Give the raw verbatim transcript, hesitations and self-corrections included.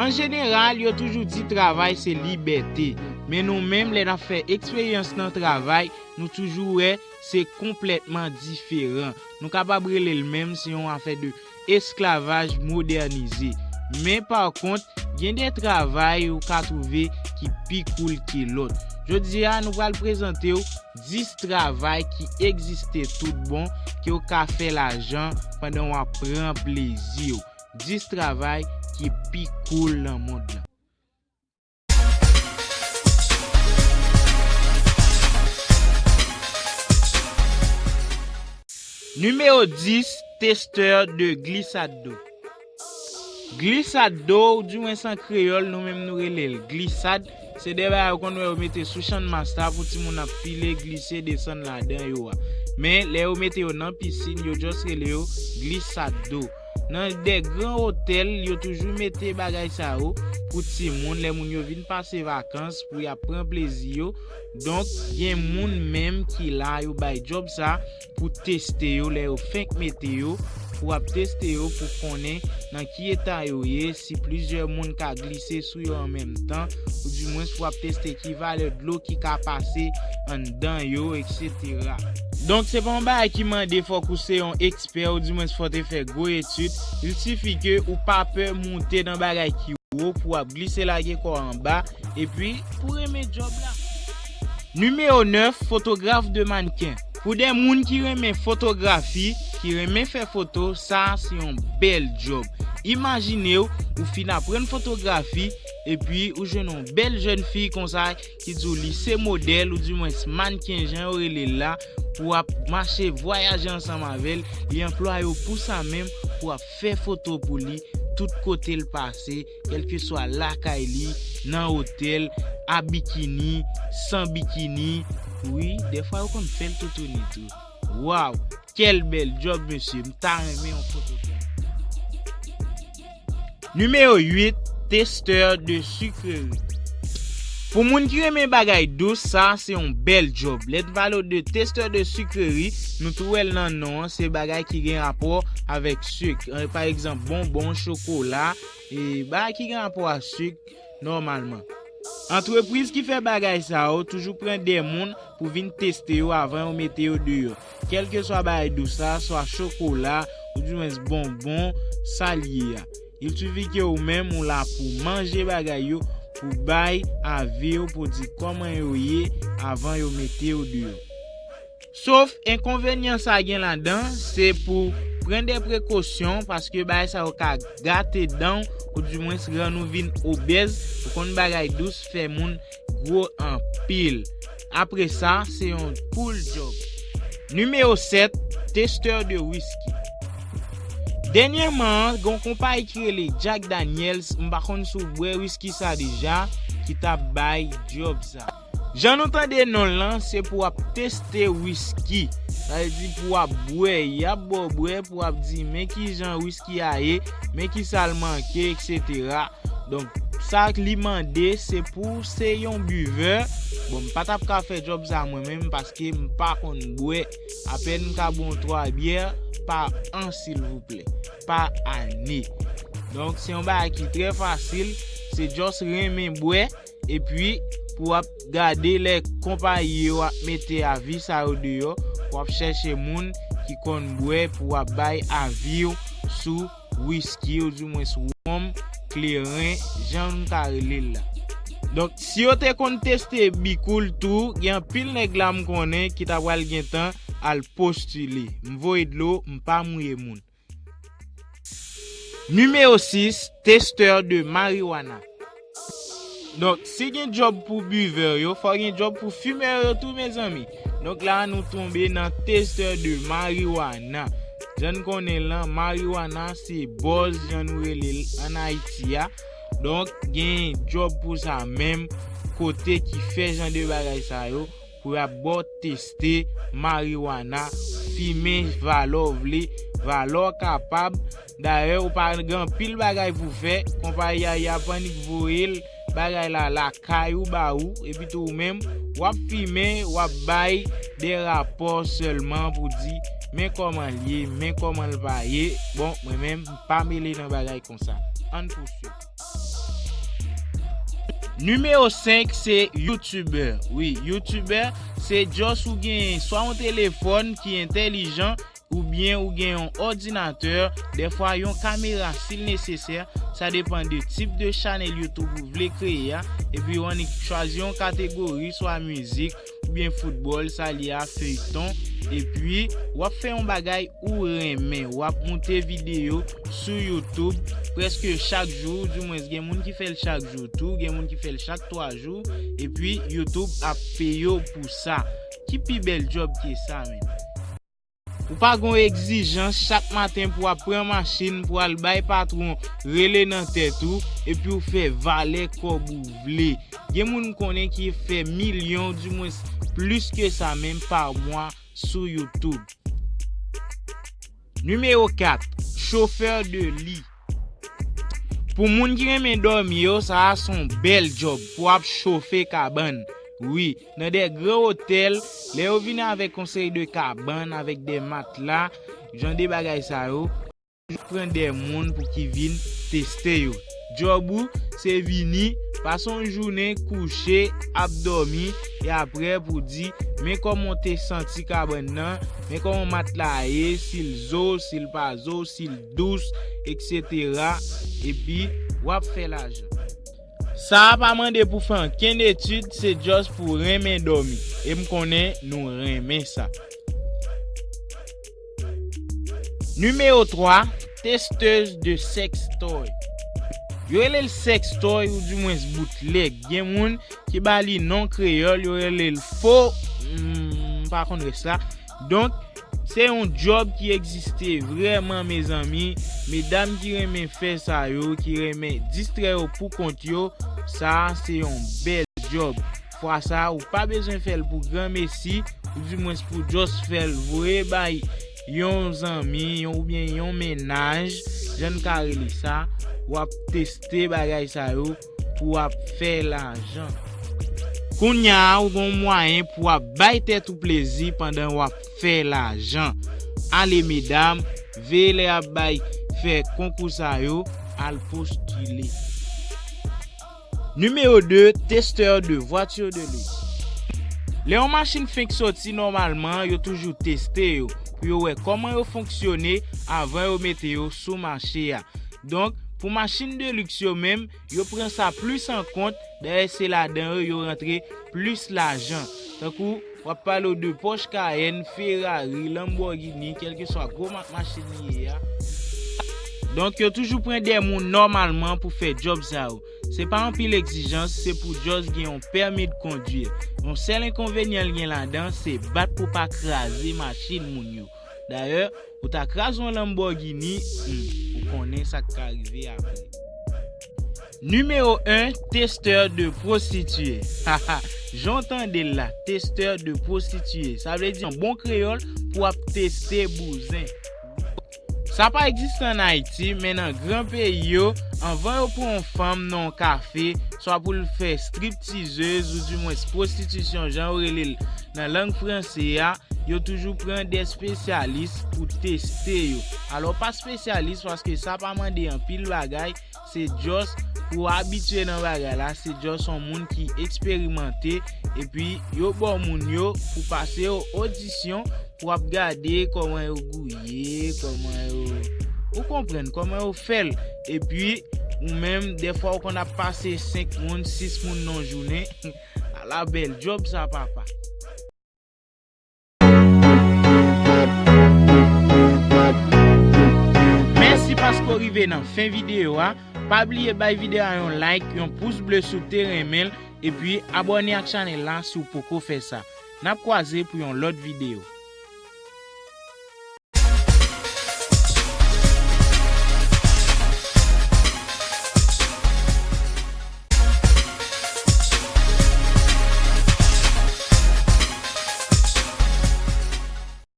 An jeneral, yo toujou di travay se libète. Men nou menm, lè n ap fè eksperyans nan travay, nou toujou wè se konplètman diferan. Nou kapab rele l menm se yon afè de esklavaj modènize. Men pa kont, gen de travay ou ka twouve ki pi koul ke lòt. Jodi a, nou pral prezante w dis travay ki egziste tout bon, ke w ka fè lajan pandan w ap pran plezi w. Dis travay ki pi koul nan mond lan. Nimewo dis, testè de glisad do. Glisad do, oudimwens an kreyòl, nou menm nou rele l glisad, se de bagay ou konn wè yo mete sou channmas la pou timoun ap pile, glise, desann ladan yo a. Men, lè yo mete yo nan pisin, yo just rele yo glisad do. Nan de gran otèl, yo toujou mete bagay sa yo pou timoun, lè moun yo vin pase vakans, pou y ap pran plezi yo. Donk, gen moun menm ki la, yo bay djòb sa pou teste yo, lè yo fenk mete yo, pou ap teste yo, pou konnen nan ki eta yo ye, si plizyè moun ka glise sou yo an menm tan, oudimwens pou ap teste ki valè dlo ki ka pase anndan yo, etsetera. Donk, se pa yon bagay ki mande fòk ou se yon ekspè, oudimwens fò w te fè gwo etid. Il sifi ke ou pa pè moute nan bagay ki wo pou w ap glise lage kò w anba, epi pou renmen djòb la. Nimewo nèf, fotograf de mannken. Pou de moun ki renmen fotografi, ki renmen fè foto, sa a se yon bèl djòb. Imajine w, ou fin aprann fotografi, epi ou jwenn yon bèl jèn fi konsa ki di w li se modèl, oudimwens mannken jan yo rele l la, pou w ap mache vwayaje ansanm avè l, li anplwaye w pou sa menm, pou w ap fè foto pou li tout kote l pase, kèlkeswa lakay li, nan otèl, a bikini, san bikini. Wi, dèfwa yo konn fè l toutouni tou. Waw, kèl bèl djòb, mesye, m ta renmen yon fotograf. Nimewo uit, testè de sikreri. Pou moun ki renmen bagay dous, sa se yon bèl djòb. Lè n pale w de testè de sikreri, nou tou wè l nan non an, se bagay ki gen rapò avèk sik. Eh, pa egzanp, bonbon, chokola, e bagay ki gen rapò a sik nòmalman. Antrepriz ki fè bagay sa yo toujou pran de moun pou vin teste yo avan yo mete yo deyò. Kèlkeswa bagay dous la, swa chokola, oudimwens bonbon, sa l ye a. Il sifi ke ou menm ou la pou manje bagay yo, pou bay avi w, pou di kòman yo ye avan yo mete yo deyò. Sof enkonvenyan sa gen ladan, se pou pran de prekosyon, paske bagay sa yo ka gate dan w, oudimwens rann ou vin obèz. Ou konn bagay dous fè moun gwo anpil. Apre sa, se yon koul djòb. Nimewo sèt, testè de wiski. Dènyèman an, gen yon konpayi ki rele Jack Daniels, m pa konn si w bwè wiski sa deja, ki t ap bay djòb sa. Jan nou tande non l lan, se pou w ap teste wiski. Sa vle di pou w ap bwè, y ap ba w bwè, pou w ap di men kijan wiski a ye, men kisa l manke, etsetera. Donk, sa li mande, se pou w se yon bivè. Bon, m pa t ap ka fè djòb sa mwen menm, paske m pa konn bwè. Apèn m ka bwè yon twa byè pa an, silvouplè, pa ane. Donk, se yon bagay ki trè fasil, se just renmen bwè, epi pou w ap gade lè konpayi yo ap mete avi sa yo deyò, w ap chèche moun ki konn bwè pou w ap bay avi w sou wiski, oudimwens wonm, kleren, jan nou ka rele l la. Donk, si yo te konn teste Bikoul tou, gen anpil nèg la m konnen ki ta pral gentan al postile. M voye dlo, m pa mouye moun. Nimewo sis, testè de mariwana. Donk, si gen djòb pou bivè yo, fò gen djòb pou fimè yo tou, mezanmi. Donk, la a nou tonbe nan testè de mariwana. Jan n konnen l lan, mariwana se bòz, jan nou rele l ann Ayiti a. Donk, gen djòb pou sa menm, kote ki fè jan de bagay sa yo, pou y ap ba w teste mariwana, fimen valè w vle, valè w kapab. Dayè, ou pa gen anpil bagay pou fè, konpayi a y ap annik voye l bagay la lakay ou ba ou, epi tou ou menm, w ap fimen, w ap bay de rapò sèlman pou di, men kòman l ye, men kòman l pa ye. Bon, mwen menm, m pa mele nan bagay konsa. Ann pouswiv. Nimewo senk, se YouTuber. Wi, YouTuber, se just ou gen swa yon telefòn ki entèlijan, oubyen ou gen yon òdinatè, dèfwa yon kamera si l nesesè, sa depann de tip de chanèl YouTube ou vle kreye a, epi w annik chwazi yon kategori, swa mizik, oubyen foutbòl, sa l ye a, feyton, epi w ap fè yon bagay ou renmen, w ap moute videyo sou YouTube prèske chak jou, dimwens gen moun ki fè l chak jou tou, gen moun ki fè l chak twa jou, epi YouTube ap peye w pou sa. Ki pi bèl djòb ke sa, menn? Ou pa gen yon egzijans chak maten pou w ap pran machin pou w al bay patwon rele nan tèt ou, epi w fè valè kòb ou vle. Gen moun m konnen ki fè milyon, dimwens plis ke sa menm, pa mwa sou YouTube. Nimewo kat, chofè de li. Pou moun ki renmen dòmi yo, sa a se yon bèl djòb pou ap chofe kabann. Wi, nan de gran otèl, lè yo vini avèk yon seri de kabann, avèk de matla, jan de bagay sa yo, pran de moun pou ki vin teste yo. Djòb ou, se vini, pase yon jounen kouche, ap dòmi, e apre pou di, men kòman w te santi kabann nan, men kòman matla a ye, si l zo, si l pa zo, si l dous, etsetera. Epi, w ap fè lajan. Sa a pa mande pou fè ankenn etid, se just pou renmen dòmi. E m konnen nou renmen sa. Nimewo twa, testeuse de sextoy. Yo rele l sextoy ou dimwens boutlèg. Gen moun ki ba li non kreyòl, yo rele l fo, m pa konn rès la. Donk, se yon djòb ki egziste vrèman, mezanmi. Medam ki renmen fè sa yo, ki renmen distrè yo pou kont yo, sa a se yon bèl djòb. Fwa sa a, ou pa bezwen fè l pou granmesi, ou dimwens pou just fè l voye bay yon zanmi, yon, oubyen yon mennaj, jan n ka rele sa, w ap teste bagay sa yo pou w ap fè lajan. Kounye a, ou gen yon mwayen pou w ap bay tèt ou plezi pandan w ap fè lajan. Ale medam, veye lè y ap bay fè konkou sa yo, al postile. Nimewo de, testeur de voiture de luxe. Lè yon machin fenk soti, nòmalman, yo toujou teste yo pou yo wè kòman yo fonksyone avan yo mete yo sou mache a. Donk, pou machin de luxe yo menm, yo pran sa plis an kont, dayè se ladan yo yo rantre plis lajan. Tankou, w ap pale w de Porsche Cayenne, Ferrari, Lamborghini, kèlkeswa gwo mak machin li ye a. Donk, yo toujou pran de moun nòmalman pou fè djòb sa yo. Se pa anpil egzijans, se pou just gen yon pèmi de kondwi. Yon sèl enkonvenyan l gen ladan, se bat pou pa kraze machin moun yo. Dayè, ou ta kraze yon Lamborghini, hmm, ou konnen sa k ka rive apre. Nimewo en, testeur de prostituée. Haha, jan w tande l la, testeur de prostituée. Sa vle di an bon kreyòl pou w ap teste bouzen. Sa pa egziste ann Ayiti, men nan gran peyi yo, anvan yo pran yon fanm nan yon kafe, swa pou l fè stripteaseuse, oudimwens pwostitisyon, jan yo rele l nan lang franse a, yo toujou pran de espesyalis pou teste yo. Alò, pa espesyalis, paske sa pa mande anpil bagay, se just pou w abitye nan bagay la, se just yon moun ki eksperimante, epi yo ba w moun yo pou pase yo odisyon, pou w ap gade kòman yo gouye, kòman yo, ou konprann, kòman yo fè l. Epi, ou menm, dèfwa ou konn ap pase senk moun, sis moun nan yon jounen. Ala bèl djòb sa, papa. Mèsi paske w rive nan fen videyo a. Pa bliye bay videyo a yon like, yon pous ble si w te renmen l, epi abòne ak chanèl la si w poko fè sa. N ap kwaze pou yon lòt videyo.